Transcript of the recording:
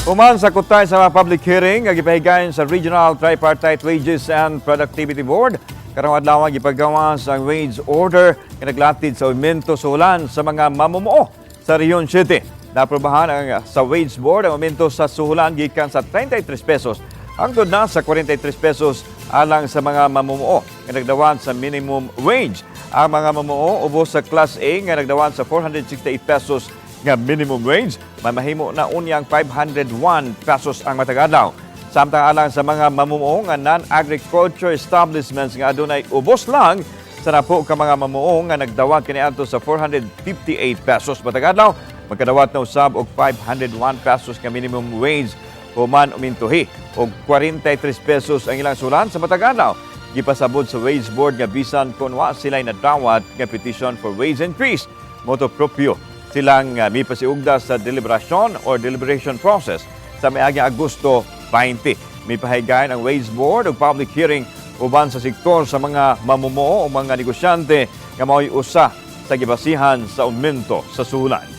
Human sa kutay sa mga public hearing nga gipahigayon sa Regional Tripartite Wages and Productivity Board, karong adlaw gipagawas ang wage order nga naglatid sa aumento suhulan sa mga mamumuo sa Region City. Naaprubahan ang sa wage board ang aumento sa suhulan gikan sa 33 pesos hangtod na sa 43 pesos alang sa mga mamumuo nga nagdawat sa minimum wage. Ang mga mamumuo ubos sa Class A nga nagdawat sa 468 pesos nga minimum wage, mamahimo na unyang 501 pesos ang matag adlaw. Samtang alang sa mga mamumuo nga non-agriculture establishments nga adunay ubos lang sa napo ka mga mamuo nga nagdawat kaniadto sa 458 pesos matag adlaw, magkadawat na usab og 501 pesos nga minimum wage human umintuhi og 43 pesos ang ilang suhulan sa matag adlaw. Gipasabot sa wage board nga bisan kon wa sila'y nadawat nga petition for wage increase, motu proprio silang mipasiugda sa deliberation or deliberation process sa miaging Agosto 20. Mipahigayon ang wage board og public hearing uban sa sektor sa mga mamumuo o mga negosyante nga mao'y usa sa gibasihan sa aumento sa suhulan.